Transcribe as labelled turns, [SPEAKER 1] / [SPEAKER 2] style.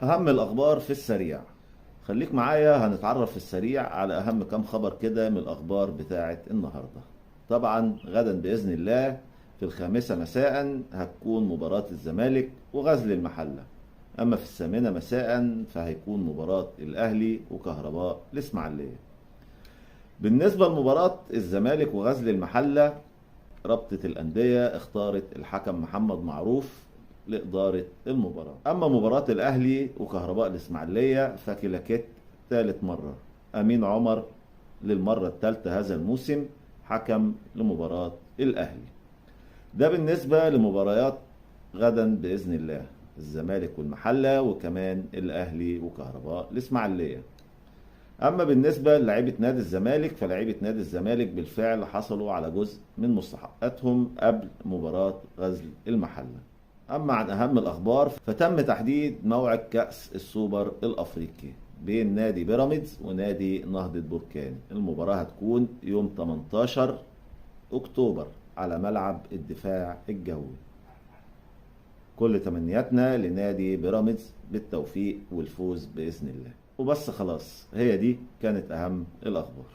[SPEAKER 1] أهم الأخبار في السريع، خليك معايا هنتعرف في السريع على أهم كام خبر كده من الأخبار بتاعة النهاردة. طبعا غدا بإذن الله في 5 مساء هتكون مباراة الزمالك وغزل المحلة، أما في 8 مساء فهيكون مباراة الأهلي وكهرباء الإسماعيلية. بالنسبة لمباراة الزمالك وغزل المحلة، رابطة الأندية اختارت الحكم محمد معروف لإدارة المباراة. أما مباراة الأهلي وكهرباء الإسماعيلية فكلاكيت ثالث مرة، أمين عمر للمرة الثالثة هذا الموسم حكم لمباراة الأهلي. ده بالنسبة لمباريات غدا بإذن الله، الزمالك والمحلة وكمان الأهلي وكهرباء الإسماعيلية. أما بالنسبة للاعيبة نادي الزمالك، فلاعيبة نادي الزمالك بالفعل حصلوا على جزء من مستحقاتهم قبل مباراة غزل المحلة. أما عن أهم الأخبار، فتم تحديد موعد كأس السوبر الأفريقي بين نادي بيراميدز ونادي نهضة بركان. المباراة هتكون يوم 18 أكتوبر على ملعب الدفاع الجوي. كل تمنياتنا لنادي بيراميدز بالتوفيق والفوز بإذن الله. وبس خلاص، هي دي كانت أهم الأخبار.